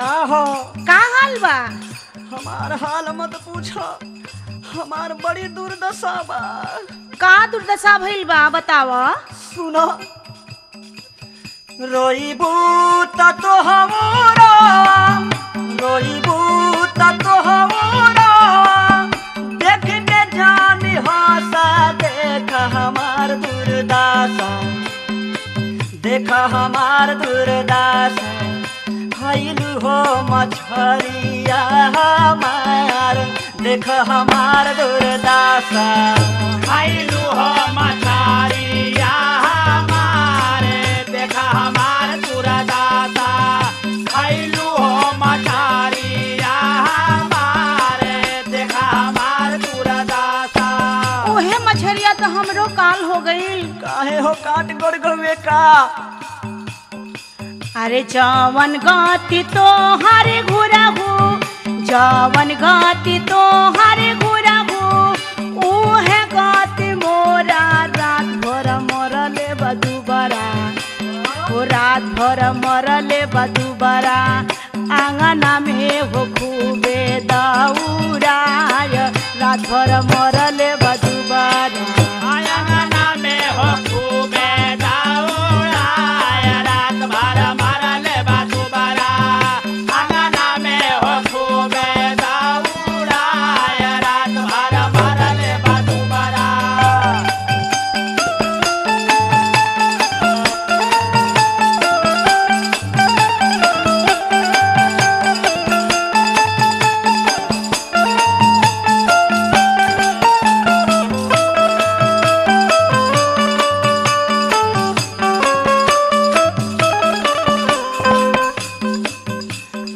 का हो? का हाल बा? हमार हाल मत पूछो, हमार बड़ी दुर्दशा बा। का दुर्दशा भइल बा बताव? सुनो, रोईबू त तो हमरा, रोईबू त तो हमरा, देख के जानी हंसा, देख हमार दुर्दशा, देख हमार दुर्दशा, खैलू हो मछरिया हमार, देख हमार दुर्दशा। खैलू हो मछरिया हमारे, देखा हमार दुर्दशा। खैलू हो मछरिया हमारे, देखा हमार दुर्दशा। ओहे मछरिया तो हमरो काल हो गईल। काहे हो काट गोड़ गवे का? अरे जवन गति तो हरे घुराहू, जवन गति तो हरे घुराहू, उहे गति मोरा, रात भर मरले बदुबरा, ओ रात भर मरले बदुबरा, आंगना में हो खूबे दौराय, रात भर मरले बदुबरा। आंगना में हो खूबे दौड़ाय, रात भर मरले बदुबरा। आंगना में हो खूबे दौड़ाय, रात भर मरले बदुबरा।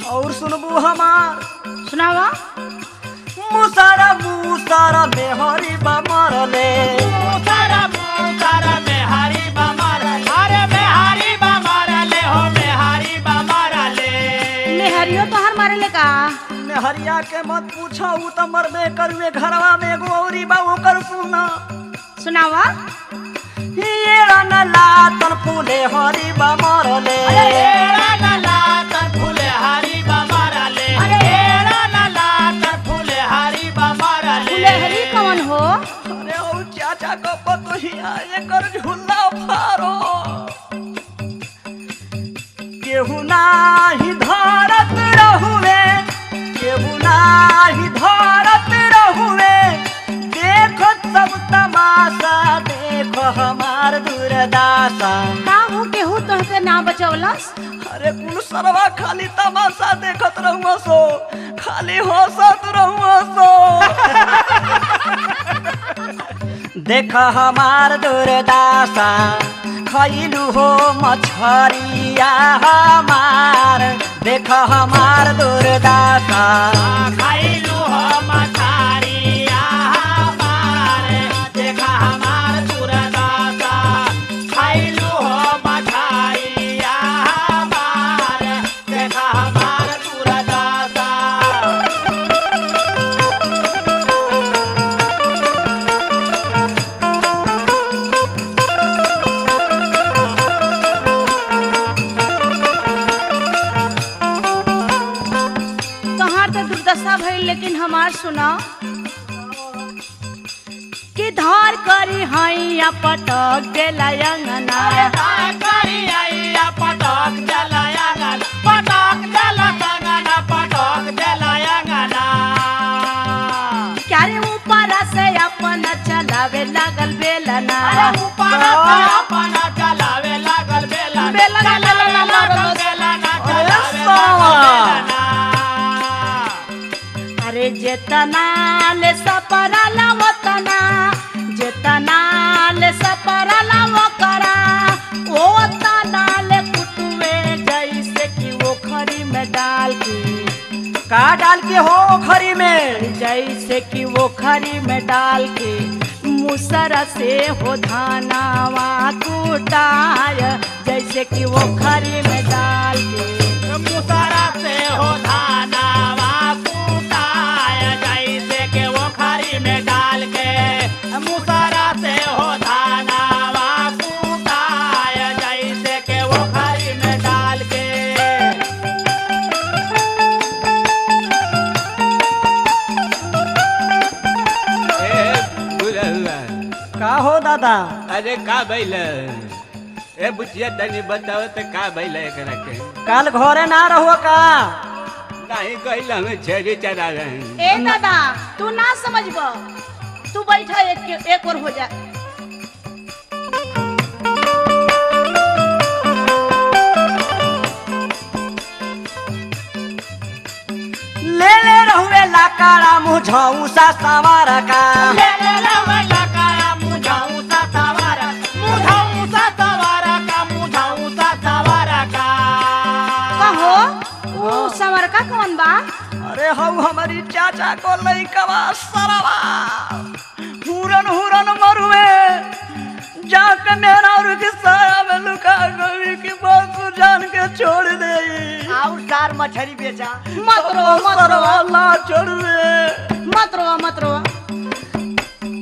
और सुनबू हमार? सुनावा। मुसारा मुसारा मेहरी बा मरले, मुसारा मुसारा मेहारी बमर, अरे मेहारी बमरले हो, मेहारी बमरले। मेहरियो तोहर मारले का? मेहरिया के मत पूछा, उ त मरबे करुए। घरवा में एगो औरी बा, ओकर सुना। सुनावा। ये न लातन फूले हरी बा मरले, एड़ा न लातन फूले हरी बमरले, एड़ा न लातन फूले हरी बमरले। फुलेहरी कवन हो? अरे ओ चाचा को पतोहिया, एकर झूला फारो। केहू नाही धरत रहुए, केहू नाही धरत रहुए, देखो सब तमाशा, देखो हमार दुर्दशा। का हो केहू तोहके ना बचौलस? अरे कुल सरवा खाली तमाशा देखत रहुआ सो, खाली हंसत रहुआ सो। देख हमार दुर्दशा, खैलू हो मछरिया हमार, देख हमार दुर्दशा। खैलू हो मछरिया हमारे, देखा हमार दुर्दशा। खैलू हो मछरिया हमारे, देखा हमार दुर्दशा। तोहार तो दुर्दशा भइल, लेकिन हमार सुना कि धार करी हैया पटक देला अंगना, पटक जलाया गना, पटक जला गना, पटक जलाया गना। क्या रे ऊपर से अपन चलावे लागल बेलना, अरे ऊपर से अपना चलावे लागल बेलना, बेलना, चलावे बेलना, लागल मारलस। बेलना, अरे चलावे साला। लागल बेलना। अरे जेतना ले सपरा लावतना, जेतना ले सपरा लावकरा, ओ तना ले कुटुए, जैसे कि वो खरी में डाल के, का डाल के हो खरी में? जैसे कि वो खरी में डाल के मुसर से हो धानावा कुटाय, जैसे कि वो खरी में डाल के। मुसरा से हो धानावा कुटाय, जैसे के वो खरी में डाल के। मुसरा से हो धानावा कुटाय, जैसे के वो खरी में डाल के। दादा। अरे का भइल ए बुचिया, तनी बताओ त का भइल एकरा के? काल घरे ना रहो का? नहीं गइल, हमें छेरी चरावे। ए दादा, तू ना समझब, तू बैठा, एक एक और हो जा। ले ले रहुए लाकाड़ा मुझौसा सवार का। ले ले रवे लकाया मुझाऊ सा सवारा, मुझाऊ सा सवारा का, मुझाऊ सा सवारा का। कहो, ऊ संवरका कौन बा? अरे हऊ हमारी चाचा को लइकवा सरवा हुरन हुरन मरुए, जाके मेरा रुक साया में लुका गई कि बस जान के छोड़ दे। और सार मछली बेचा। मत रो, मत रो। सरवा ला छोड़वे। मत रो, मत रो।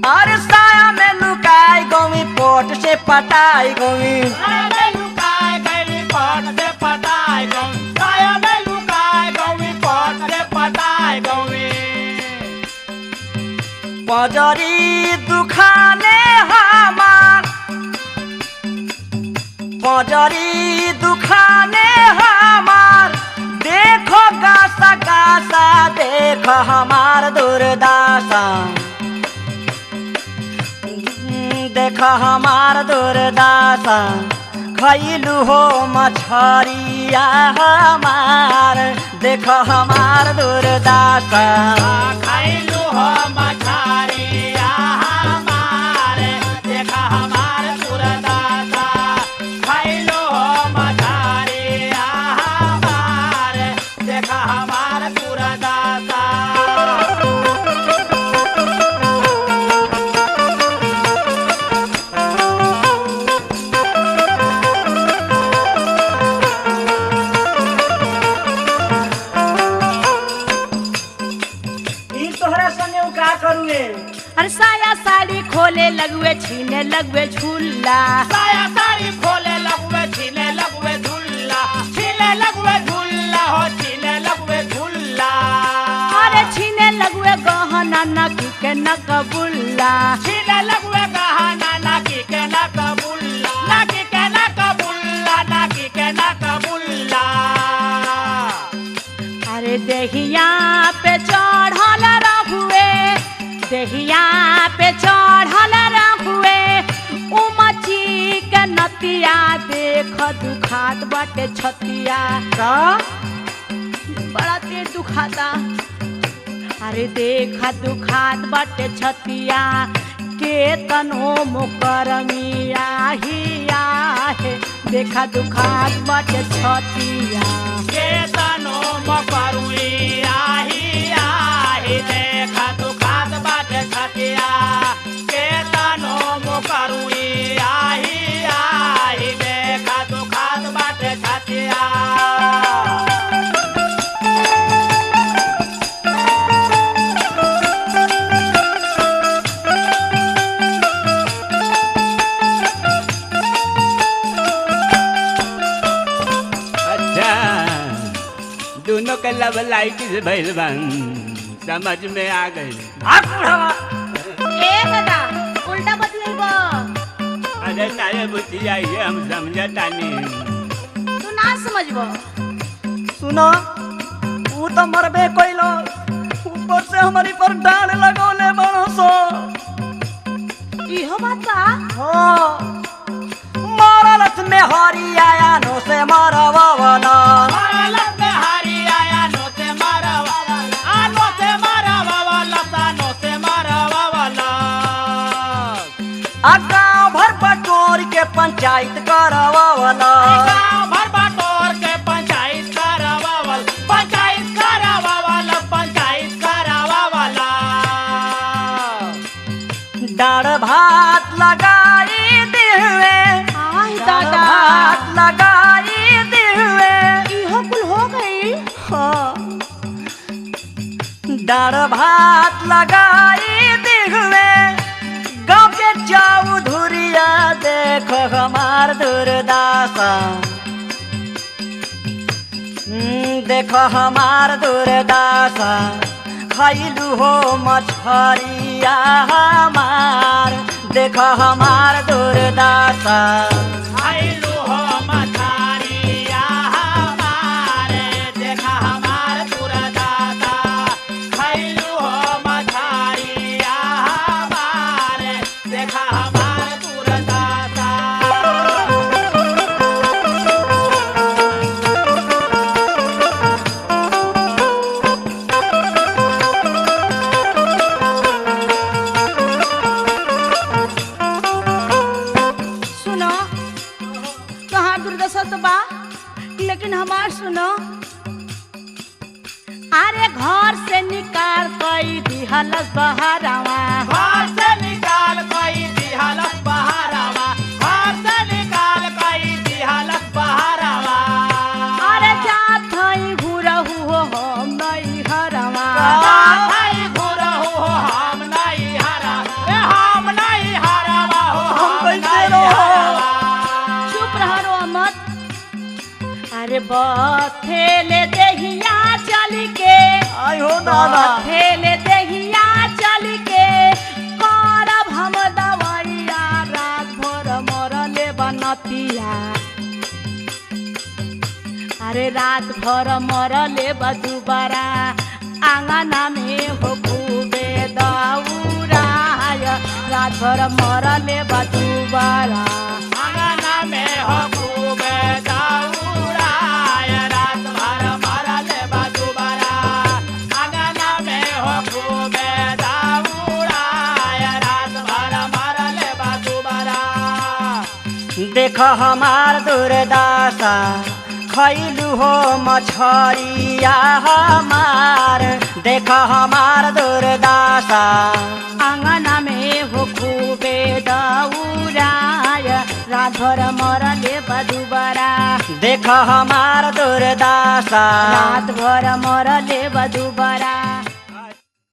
अरे साया में लुकाई गई, पोट से पटाई गई। साया में लुकाए गई पट से पटाए गई, साया में लुकाए गई पट से पटाए गई। पजरी दुखाले हमार, पजरी दुखाले हमार, देखो गासा गासा, देखो हमार दुर्दासा, देखो हमार दुर्दासा, खैलू हो मछरिया हमार, देखो हमार दुर्दासा। खाइलू हो मछारिया हमारे, देखा हमार दुर्दासा। खाइलू हो मछारिया हमारे, देखा हमार दुर्दासा। ई तोहरा संगे उ का करुए? अरे साया साड़ी खोले लगवे, छीने लगवे झूला। साया साड़ी खोले लगवे, छीने लगवे झुल्ला, छीने लगवे झुल्ला हो, छीने लगवे झुल्ला। अरे छीने लगवे गहना नकी के नकबुल्ला। छीने लगवे गहना नाकी के ना कबुल्ला, नाकी के ना कबुल्ला, नाकी के ना कबुल्ला। अरे देहिया पे चढ़ल रहुए, देहिया पे चढ़ल रहुए उमची के नतिया, देख दुखात बाटे छतिया। का? बड़ा तेज दुखाता। अरे देखा दुखात बाटे छतिया, के तनो मुकरमिया हिया हे, देखा दुखात बाटे छतिया। केतनो मकरुई आही आही, देखा दुखात बाटे छतिया। केतनो मकरुई आही आही, देखा दुखात बाटे छतिया। अच्छा, दोनों के लव लाइट से भइल बन, समझ में आ गई। भाग बुढ़ावा। ए दादा, उल्टा बतियाइबा। अरे नारे बुचिया, ये हम समझतानी। तू ना समझब। सुनो, ऊ तो मरबे कइलो, ऊपर से हमारी पर डाल लगौले बड़ो सो। इहो बात बा? हाँ, मरलत में हरी आया नो से मरवावला। मारलत में हरी आया नो से मारवा, आ नो से मारवा वाला, सा नो से मारवा वाला। आ गाँव भर बटोर के पंचायत करवावला। गाँव भर बटोर के पंचायत करावावल, पंचायत करावावल, पंचायत करावावला। डाढ़ भात लगाई दिहुए, आय डाढ़ दादा, भात लगाई दिहुए। इहो कुल हो गई? हाँ, डाढ़ भात लगाई दिहुए, गाँव के चाऊ धुरिया, देखो हमार दुर्दासा, देखो हमार दुर्दासा, खैलू हो मछरिया हमार, देख हमार दुर्दशा। खैलू हो मछरिया हमारे देखा हमार दुर्दशा। खैलू हो मछरिया हमारे देखा हमार दुर्दशा। सुनो, तोहार दुर्दशा तो बा, लेकिन हमार सुनो। अरे घर से निकाल कई दिहलस बहरावा। घर से निकाल कई दिहलस बहरावा। घर से निकाल कई दिहलस बहरावा। अरे जात हई घुरहु हो हम नहीं हरवा। भाई घुरहु हो हम नहीं हरा, ए हम नहीं हरावा हो हम हम कैसे नहीं रहो? हरावा। चुप रह रो मत। अरे बथेले देहिया चल के, आई हो दादा। बथेले देहिया चल के करब हम दवैया। रात भर मरले बनतिया, अरे रात भर मरले बदुबरा आंगना में हो खूबे दौराय। रात भर मरले बदुबरा आंगना में हो खूबे दौड़ाय, रात भर मरले बदुबरा। आंगना में हो खूबे दौड़ाय, रात भर मरले बदुबरा। देख हमार दुर्दशा, खैलू हो मछरिया हमार, देख हमार दुर्दशा। आंगना में हो खूबे दौराय, रात भर मरले बदुबरा। देख हमार दुर्दशा, रात भर मरले बदुबरा।